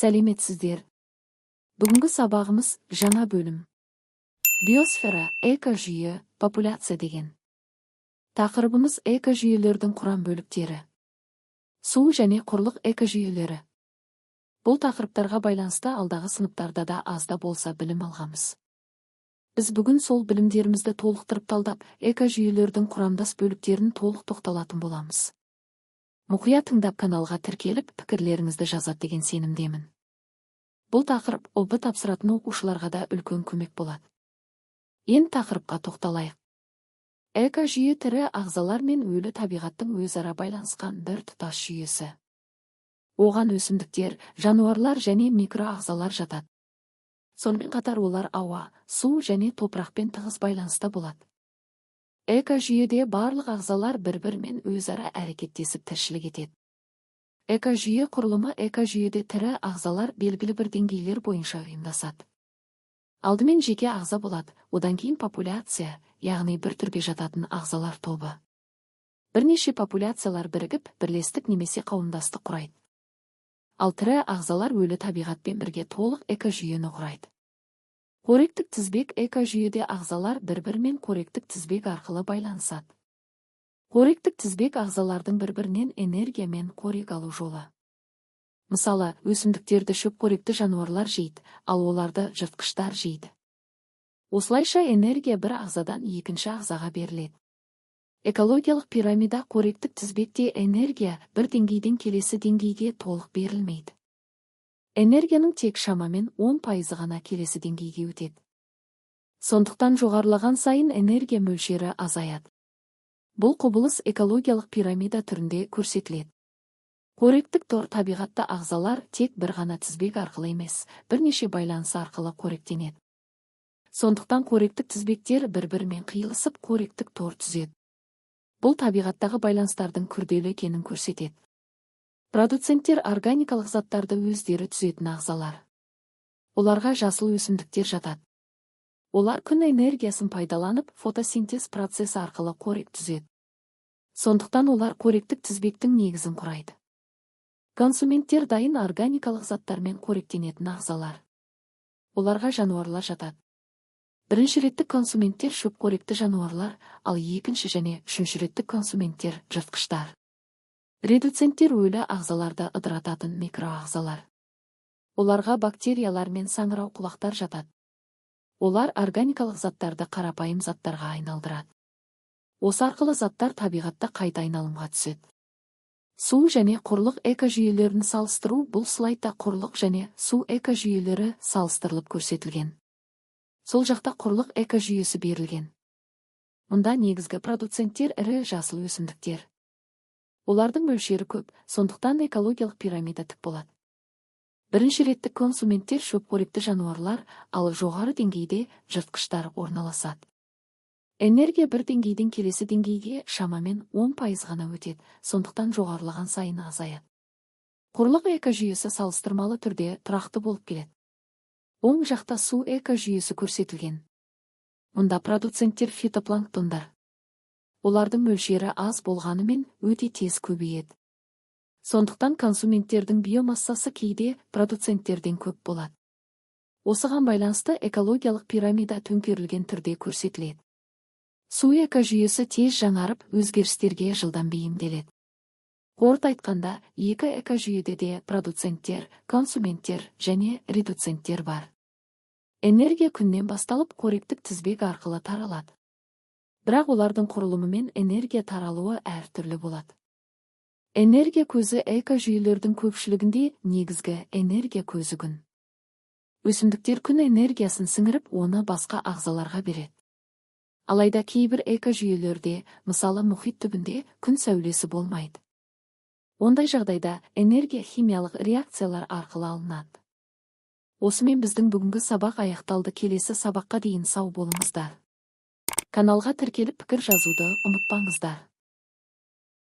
Сәлеметсіздер! Бүгінгі сабағымыз жаңа бөлім. Биосфера, экожүйе, популяция деген. Тақырыбымыз: экожүйелердің құрам бөліктері. Су және құрлық экожүйелері. Бұл тақырыптарға байланысты алдағы сыныптарда да аз да болса білім алғанбыз. Біз бүгін сол білімдерімізді толықтырып, талдап, экожүйелердің құрамдас бөліктерін толық тоқталатын боламыз. Мұқият тыңдап, каналға тіркеліп, пікірлеріңізді жазады деген сенімдемін. Бұл тақырып ҰБТ тапсыратын оқушыларға да үлкен көмек болады. Енді тақырыпқа тоқталайық. Экожүйе – тірі ағзалар мен өлі табиғаттың өзара байланысқан бір тұтас жүйесі. Оған өсімдіктер, жануарлар және микроағзалар жатады. Сонымен қатар олар ауа, су және топырақпен тығыз байланыста болады. Экожүйеде барлық ағзалар бір-бірімен өзара әрекеттесіп, тіршілік етеді. Экожүйе құрылымы. Экожүйеде тірі ағзалар белгілі бір деңгейлер бойынша ұйымдасады. Алдымен жеке ағза болады, одан кейін популяция, яғни бір түрге жататын ағзалар тобы. Бірнеше популяциялар бірігіп, бірлестік немесе қауымдастық құрайды. Ал тірі ағзалар өлі табиғатпен бірге толық экожүйені құрайды. Қоректік тізбек. Экожүйеде ағзалар бір-бірімен қоректік тізбек арқылы байланысады. Қоректік тізбек – ағзалардың бір-бірінен энергия мен қорек алу жолы. Мысалы, өсімдіктерді шөпқоректі жануарлар жейді, ал оларды жыртқыштар жейді. Осылайша энергия бір ағзадан екінші ағзаға беріледі. Экологиялық пирамида. Қоректік тізбекте энергия бір деңгейден келесі деңгейге толық берілмейді. Энергияның тек шамамен 10%-ы ғана келесі деңгейге өтеді. Сондықтан жоғарылаған сайын энергия мөлшері азаяды. Бұл құбылыс экологиялық пирамида түрінде көрсетіледі. Қоректік тор. Табиғатта ағзалар тек бір ғана тізбек арқылы емес, бірнеше байланыс арқылы қоректенеді. Сондықтан қоректік тізбектер бір-бірімен қиылысып, қоректік тор түзеді. Бұл табиғаттағы байланыстардың күрделі екенін көрсетеді. Продуценттер – органикалық заттарды өздері түзетін ағзалар. Оларға жасыл өсімдіктер жатады. Олар күн энергиясын пайдаланып, фотосинтез процесі арқылы қорек түзеді. Сондықтан олар қоректік тізбектің негізін құрайды. Консументтер – дайын органикалық заттармен қоректенетін ағзалар. Оларға жануарлар жатады. Бірінші реттік консументтер – шөпқоректі жануарлар, ал екінші және үшінші реттік консументтер – жыртқыштар. Редуценттер – өлі ағзаларды ыдырататын микроағзалар. Оларға бактериялар мен саңырауқұлақтар жатады. Олар органикалық заттарды қарапайым заттарға айналдырады. Осы арқылы заттар табиғатта қайта айналымға түседі. Су және құрлық экожүйелерін салыстыру. Бұл слайдта құрлық және су экожүйелері салыстырылып көрсетілген. Сол жақта құрлық экожүйесі берілген. Мұнда негізгі продуценттер – ірі жасыл өсімдіктер. Олардың мөлшері көп, сондықтан экологиялық пирамида тік болады. Бірінші реттік консументтер – шөпқоректі жануарлар, ал жоғары деңгейде жыртқыштар орналасады. Энергия бір деңгейден келесі деңгейге шамамен 10% ғана өтеді, сондықтан жоғарылаған сайын азаяды. Құрлық экожүйесі салыстырмалы түрде тұрақты болып келеді. Оң жақта су экожүйесі көрсетілген. Мұнда продуценттер – фитопланктондар. Олардың мөлшері аз болғанымен, өте тез көбейеді. Сондықтан консументтердің биомассасы кейде продуценттерден көп болады. Осыған байланысты экологиялық пирамида төңкерілген түрде көрсетіледі. Су экожүйесі тез жаңарып, өзгерістерге жылдам бейімделеді. Қорыта айтқанда, екі экожүйеде де продуценттер, консументтер және редуценттер бар. Энергия күннен басталып, қоректік тізбек арқылы таралады. Бірақ олардың құрылымы мен энергия таралуы әртүрлі болады. Энергия көзі. Экожүйелердің көпшілігінде негізгі энергия көзі – күн. Өсімдіктер күн энергиясын сіңіріп, оны басқа ағзаларға береді. Алайда кейбір экожүйелерде, мысалы, мұхит түбінде, күн сәулесі болмайды. Ондай жағдайда энергия химиялық реакциялар арқылы алынады. Осымен біздің бүгінгі сабақ аяқталды. Келесі сабаққа дейін сау болыңыздар. Каналға тіркеліп, пікір жазуды ұмытпаңыздар.